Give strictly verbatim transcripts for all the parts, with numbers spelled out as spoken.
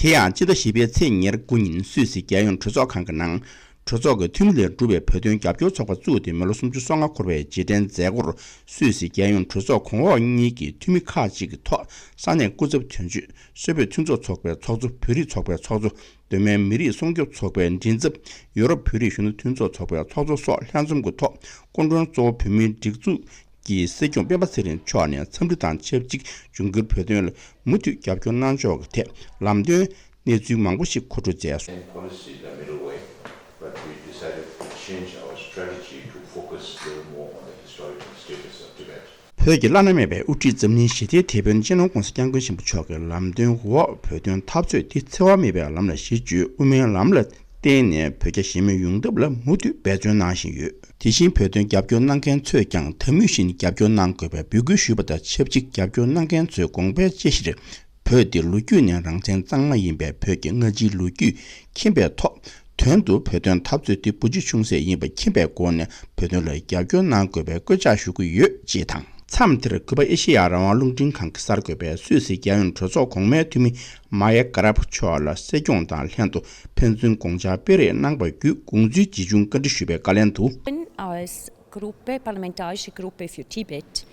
དེ་ཡང་སྤྱི་ཟླ་བཞི་པའི་ཚེས་ཉེར་དགུ་ཉིན་སུད་སི་རྒྱལ་ཡོངས་གྲོས་ཚོགས་ཁང་གི་ནང་། གྲོས་ཚོགས་ཀྱི་འཐུས་མི་ལས་གྲུབ་པའི་བོད་དོན་རྒྱབ་སྐྱོར་ཚོགས་པ་བཙུགས་ཏེ་མི་ལོ་སུམ་ཅུ་སོ་ལྔ་འཁོར་བའི་རྗེས་དྲན་མཛད་སྒོར། སུད་སི་རྒྱལ་ཡོངས་གྲོས་ཚོགས་གོང་འོག་གཉིས་ཀྱི་འཐུས་མི་ཁག་ཅིག་གི་ཐོག་ས་གནས་སྐུ་ཚབ་དོན་གཅོད། སོ་བོད་མཐུན་ཚོགས་ཚོགས་པའི་ཚོགས་གཙོ། བོད་རིགས་ཚོགས་པའི་ཚོགས་གཙོ། གདོད་མའི་མི་རིགས་སྲུང་སྐྱོབ་ཚོགས་པའི་མགྲིན་ཚབ། ཡོ་རོབ་བོད་རིགས་གཞོན་ནུ་མཐུན་ཚོགས་ཚོགས་པའི་ཚོགས་གཙོ་སོགས་ལྷན་འཛོམས་ཀྱི་ཐོག་སྐུ་མགྲོན་གཙོ་བོ་བོད་མིའི་སྒྲིག་འཛུགས་ཀྱི་སྲིད་སྐྱོང་སྤེན་པ་ཚེ་རིང་མཆོག་ནས་འཚམས་འདྲི་དང་ཆབས་ཅིག་འབྱུང་འགྱུར་བོད་དོན་ལ་མུ་མཐུད་རྒྱབ་སྐྱོར་གནང་ཕྱོགས་ཀྱི་ཐད་ལམ་སྟོན་གནས་ཚུལ་མང་པོ་ཞིག་མཁོ་སྤྲོད་མཛད་སོང་། And policy in the middle way, but we decided to change our strategy to focus still more on the historical status of Tibet. བོད་ཀྱི་བླ་ན་མེད་པའི་དབུ་ཁྲིད་འཛམ་གླིང་ཞི་བདེའི་དེད་དཔོན་སྤྱི་ནོར་༧གོང་ས་༧སྐྱབས་མགོན་ཆེན་པོ་མཆོག་གི་ལམ་སྟོན་འོག་བོད་དོན་འཐབ་རྩོད་འདི་འཚེ་བ་མེད་པའི་ལམ་ལ་གཞི་བཅོལ་དབུ་མའི་ལམ་ལ་བརྟེན་ནས་བོད་རྒྱ་ཞི་མོལ་ཡོང་ཐབས་ལ་མུ་མཐུད་འབད་བརྩོན་གནང་བཞིན་ཡོད། དེ་བཞིན་བོད་དོན་རྒྱབ་སྐྱོར་གནང་མཁན་ཚོས་ཀྱང་ད་མུས་བཞིན་རྒྱབ་སྐྱོར་གནང་དགོས་པའི་འབོད་སྐུལ་ཞུས་པ་དང་ཆབས་ཅིག་རྒྱབ་སྐྱོར་གནང་མཁན་ཚོའི་དགོངས་པའི་དཔྱད་གཞིར། བོད་འདི་ལོ་རྒྱུས་ནས་རང་བཙན་གཙང་མ་ཡིན་པའི་བོད་ཀྱི་སྔ་ཕྱིའི་ལོ་རྒྱུས་མཁྱེན་པའི་ཐོག་དོན་དུ་བོད་དོན་འཐབ་རྩོད་འདི་བུ་གཅིག་ཆུང་ཟད་ཡིན་པ་མཁྱེན་པའི་སྒོ་ནས་བོད་དོན་ལ་རྒྱབ་སྐྱོར་གནང་དགོས་པའི་སྐུལ་ལྕག་ཞུ་གི་ཡོད་ཅེས་དང་། མཚམས་དེར་གུས་པ་ཨེ་ཤེ་ཡ་རང་དབང་རླུང་འཕྲིན་ཁང་གི་གསར་འགོད་པས་སུད་སི་རྒྱལ་ཡོངས་གྲོས་ཚོགས་གོང་མའི་འཐུས་མི་མ་ཡ་ཀ་རབ་མཆོག་ལ་སྲིད་སྐྱོང་དང་ལྷན་དུ་ཕན་ཚུན་དགོངས་འཆར་སྤེལ་རེས་གནང་པ་བརྒྱུད་དགོངས་ཚུལ་ཇི་བྱུང་བཀའ་འདྲི་ཞུས་པའི་བཀའ་ལན་དུ། Als Gruppe, parlamentarische Gruppe für Tibet.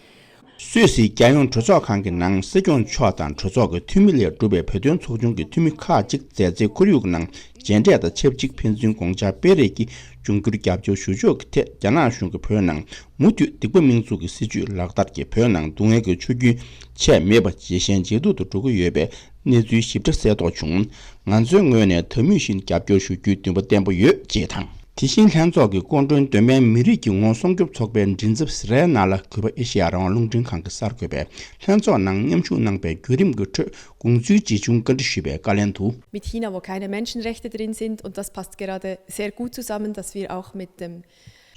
སུད་སི་རྒྱལ་ཡོངས་གྲོས་ཚོགས་ཁང་གི་ནང་སྲིད་སྐྱོང་མཆོག་དང་གྲོས་ཚོགས་ཀྱི་འཐུས་མི་ལས་གྲུབ་པའི་བོད་དོན་ཚོགས་ཆུང་གི་འཐུས་མི་ཁག་ཅིག་མཛའ་བརྩེའི་ཁོར་ཡུག་ནང་མཇལ་འཕྲད་དང་ཆབས་ཅིག་ཕན་ཚུན་དགོངས་འཆར་སྤེལ་རེས་ཀྱིས་འབྱུང་འགྱུར་རྒྱབ་སྐྱོར་ཞུ་ཕྱོགས་ཀྱི་ཐད་རྒྱ་ནག་གཞུང་གིས་བོད་ནང་མུ་མཐུད་སྡིག་པ་མིང་འཛུགས་ཀྱི་སྲིད་བྱུས་ལག་བསྟར་གྱིས་བོད་ནང་སྡུག་བསྔལ་གྱི་ཆུ་རྒྱུན་ཆད་མེད་པར་ཇེ་ཞན་ཇེ་སྡུག་ཏུ་འགྲོ་གི་ཡོད་པའི་གནས་ཚུལ་ཞིབ་ཕྲ་གསལ་རྟོགས་བྱུང་། ང་ཚོའི་ངོས་ནས་ད་མུས་བཞིན་རྒྱབ་སྐྱོར་ཞུ་རྒྱུའི་འདུན་པ་བརྟན་པོ་ཡོད་ཅེས་དང་། དེ་བཞིན་ལྷན་ཚོགས་ཀྱི་སྐུ་མགྲོན་གདོད་མའི་མི་རིགས་ཀྱི་ངོ་བོ་སྲུང་སྐྱོབ་ཚོགས་པའི་མགྲིན་ཚབ་སི་རའི་ནང་ལ་གུས་པ་ཨེ་ཤེ་ཡ་རང་དབང་རླུང་འཕྲིན་ཁང་གི་གསར་འགོད་པས་ལྷན་ཚོགས་ནང་མཉམ་ཞུགས་གནང་པའི་བརྒྱུད་རིམ་གྱི་ཁྲོད་དགོངས་ཚུལ་ཇི་བྱུང་བཀའ་འདྲི་ཞུས་པའི་བཀའ་ལན་དུ། Mit China, wo keine Menschenrechte drin sind, und das passt gerade sehr gut zusammen, dass wir auch mit dem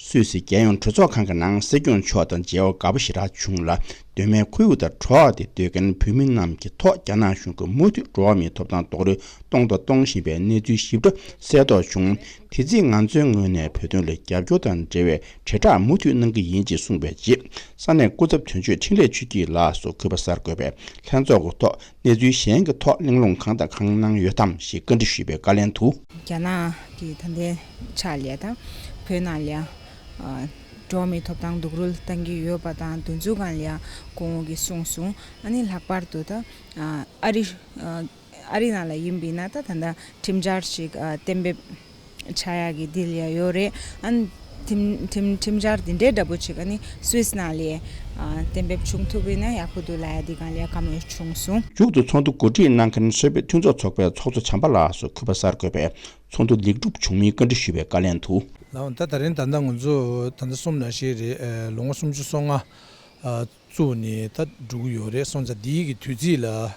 སུད་སི་རྒྱལ་ཡོངས་གྲོས་ཚོགས་ཁང་གི་ནང་སྲིད་སྐྱོང་མཆོག་དང་མཇལ་བ་དགའ་པོ་ཞེ་དྲག་བྱུང་ལ། གདོད་མའི་ཁོར་ཡུག་དང་གྲོགས་ཏེ་སྡོད་མཁན་བོད་མི་རྣམས་ཀྱི་ཐོག་རྒྱ་ནག་གཞུང་གིས་མུ་མཐུད་འགྲོ་བ་མིའི་ཐོབ་ཐང་རྡོག་རོལ་གཏོང་དང་གཏོང་བཞིན་པའི་གནས་ཚུལ་ཞིབ་ཕྲ་གསལ་རྟོགས་བྱུང་། དེ་རྩིས་ང་ཚོའི་ངོས་ནས་བོད་དོན་ལ་རྒྱབ་སྐྱོར་དང་འབྲེལ་བའི་དྲིལ་བསྒྲགས་མུ་མཐུད་གནང་གི་ཡིན་ཅེས་གསུངས་པའི་རྗེས། ས་གནས་སྐུ་ཚབ་དོན་གཅོད་འཕྲིན་ལས་ཆོས་སྐྱིད་ལགས་སུ་གུས་པ་གསར་འགོད་པས་ལྷན་ཚོགས་ཀྱི་ཐོག་གནས་ཚུལ་གཞན་གྱི་ཐོག་གླེང་སློང་གང་དང་གང་གནང་ཡོད་དམ་ཞེས་བཀའ་འདྲི་ཞུས་པའི་བཀའ་ལན་དུ། རྒྱ་ནག་གི་ད་ལྟའི་ཆ་ལ་དང་བོད་ནང་ལ་ཨ་འགྲོ་བ་མིའི་ཐོབ་ཐང་སྡུག་རུལ་བཏང་གི་ཡོད་པ་དང་དེ་ཚོའི་སྒང་ལ་སྐུ་ངོ་གིས་གསུངས་སོང་། ཨ་ནི་ལྷག་པར་དུ་ད་ཨ་ཨ་རི་ཨ་རི་ནང་ལ་ཡིན་པ་ཡིན་ན་ད་ད་ལྟ་ཁྲིམས་འཆར་ཞིག་ཨ་གཏན་འབེབས་བྱ་ཡག་གི་དེ་ལ་ཡོད་རེད། ཨ་ནི་ཁྲིམས་ཁྲིམས་ཁྲིམས་འཆར་དེ་འདྲའི་འདྲ་པོ་ཅིག་ཨ་ནི་སུད་སི་ནང་ལ་ཨ་གཏན་འབེབས་བྱུང་ཐུབ་པ་ཡིན་ན་ཡག་པོ་འདུག་ལབ་ཡ་དེ་སྒང་ལ་བཀའ་མོལ་བྱུང་སོང་། མཇུག་ཏུ་ཚོགས་འདུ་གོ་སྒྲིག་གནང་མཁན་སོ་བོད་མཐུན་ཚོགས་ཚོགས་པའི་ཚོགས་གཙོ་བྱམས་པ་ལགས་སུ་གུས་པ་གསར་འགོད་པས་ཚོགས་འདུ་ལེགས་གྲུབ་བྱུང་མིན་བཀའ་འདྲི་ཞུས་པའི་བཀའ་ལན་དུ། ལགས་འོང་། ད་ད་རིང་ད་ལྟ་ང་ཚོ་ད་ལྟ་གསུམ་ནང་བཞིན་རེད། ཨ་ལོ་ངོ་སུམ་ཅུ་སོ་ལྔ་ཨ་བཙུགས་ནས་ད་འགྲོ་གི་ཡོད་རེད། སོང་ཙང་འདིའི་གི་དུས་ཚིགས་ལ་ཨ་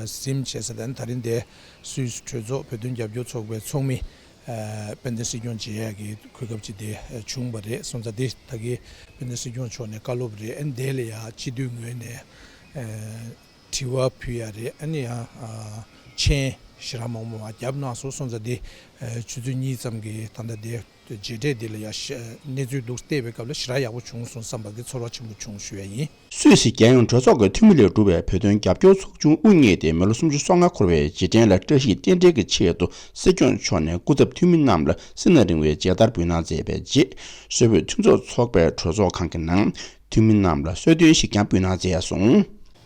གཟིམ་བྱས་ཙང་ད་ད་རིང་འདིར་སུད་སི་གྲོས་ཚོགས་བོད་དོན་རྒྱབ་སྐྱོར་ཚོགས་པའི་ཚོགས་མི་ཨ་དཔལ་ལྡན་སྲིད་སྐྱོང་མཇལ་ཡག་གི་གོ་སྐབས་ཅིག་འདིར་ཨ་བྱུང་བ་རེད། སོང་ཙང་འདི་ད་གིན་དཔལ་ལྡན་སྲིད་སྐྱོང་མཆོག་ནས་བཀའ་སློབ་རེད། ཨ་འདི་ལ་ཡང་སྤྱི་འཐུས་ངོས་ནས་ཨ་དྲི་བ་ཕུལ་ཡ་རེད། ཨ་ནི་ཡང་ཨ་མཆན་ཞེ་དྲག་མང་པོ་མར་བརྒྱབ་གནང་སོང་། སོང་ཙང་འདི་ཨ་ཆུ་ཚོད་གཉིས་ཙམ་གྱི་ད་ལྟ་འདི་མཇལ་འཕྲད་འདི་ལ་ཡང་ཞེ་གནས་ཚུལ་འདུག་བལྟས་པའི་སྐབས་ལ་ཞེ་དྲག་ཡག་པོ་བྱུང་སོང་བསམ་པ་གི་ཚོར་བ་ཆེན་པོ་བྱུང་ཞུ་ཡ་ཡིན། སུད་སི་རྒྱལ་ཡོངས་གྲོས་ཚོགས་ཀྱི་འཐུས་མི་ལས་གྲུབ་པའི་བོད་དོན་རྒྱབ་སྐྱོར་ཚོགས་ཆུང་དབུ་བརྙེས་ཏེ་མི་ལོ་སུམ་ཅུ་སོ་ལྔ་འཁོར་བའི་རྗེས་དྲན་ལ་བཀྲ་ཤིས་རྟེན་འབྲེལ་གྱི་ཆེད་དུ་སྲིད་སྐྱོང་མཆོག་ནས་སྐུ་ཚབ་འཐུས་མི་རྣམས་ལ་སྲིད་ན་རིང་བའི་མཇལ་དར་འབུལ་གནང་མཛད་པའི་རྗེས། སོ་བོད་མཐུན་ཚོགས་ཚོགས་པའི་གྲོས་ཚོགས་ཁང་གི་ནང་འཐུས་མི་རྣམས་ལ་གསོལ་སྟོན་ཞིག་ཀྱང་འབུལ་གནང་མཛད་སོང་།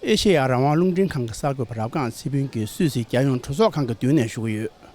ཨེ་ཤེ་ཡ་རང་དབང་རླུང་འཕྲིན་ཁང་གི་གསར་འགོད་པ་རབ་སྒང་ཚེ་ཕུན་གྱིས་སུད་སི་རྒྱལ་ཡོངས་གྲོས་ཚོགས་ཁང་གི་མདུན་ནས་ཞུ་གི་ཡོད།